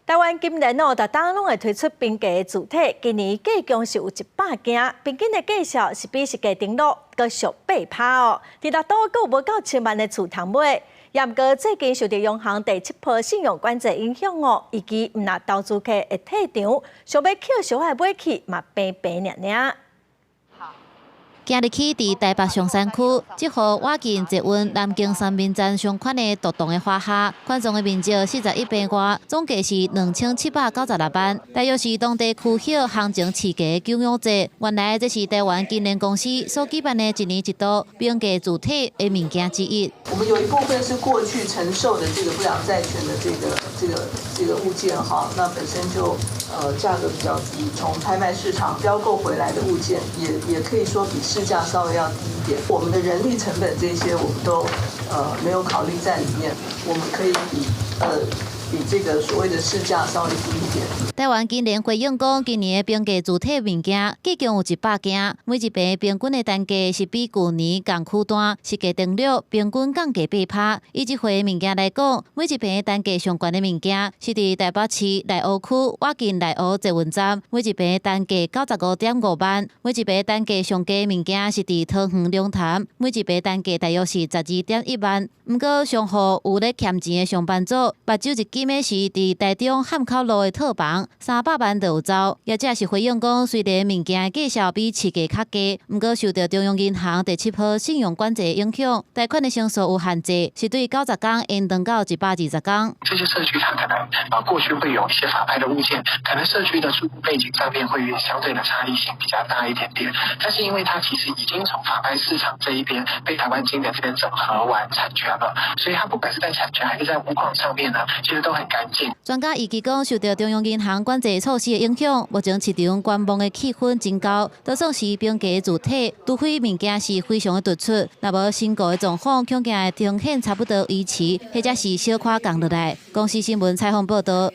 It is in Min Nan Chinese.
台灣金聯哦，逐冬攏會推出平價的字體，今年計共是有100件，平均的價數是比實價登錄閣俗8趴哦。佇六都閣有無夠千萬的厝通買，毋過最近受著央行第七波信用管制影響哦，預期毋但投資客會退場，想欲抾俗仔買去嘛平平爾爾。今日起，佇台北松山區，這號倚近捷運南京三民站相款的獨棟的華廈，款裝的面積41平外，總價是2796萬，大約是當地區域行情市價9五折。原來這是台灣金聯公司所舉辦的一年一度平價字體的物件之一。我們有一部分是過去承受的這個不良債權的這個物件哈，那本身就價格比較低，從拍賣市場標購回來的物件也可以說比市價稍微要低一點。我們的人力成本這些我們都沒有考慮在裡面，我們可以比這個所謂的市價稍微低一點。台灣金聯回應講，今年的平價字體物件，計共有100件，每一坪平均的單價是比舊年仝區段實價登錄平均降價8趴。以這回物件來講，每一坪單價上懸的物件是佇台北市內湖區倚近內湖捷運站，每一坪單價95.5萬；每一坪單價上低物件是佇桃園龍潭，每一坪單價大約是12.1萬。毋過，上予有咧儉錢的上班族，目睭一金的是佇台中漢口路的套房，300萬就有找。業者是回應講，雖然物件的價數比市價較低，毋過受著中央銀行第七波信用管制影響，貸款的成數有限制，是對90工延長到120工。這些社區它可能啊過去會有一些法拍的物件，可能社區的住戶背景上面會相對的差異性比較大一點點。但是因為它其實已經從法拍市場這一邊被台灣金聯這邊整合完產權了，所以它不管是在產權還是在屋況上面呢，其實都很乾淨。專家預計講，受著中央銀行管制措施的影響，目前市場觀望的氣氛真高，都算是平價字體，除非物件是非常的突出，若無申購的狀況，恐驚會呈現差不多維持，或者是小可降落來。公視新聞採訪報導。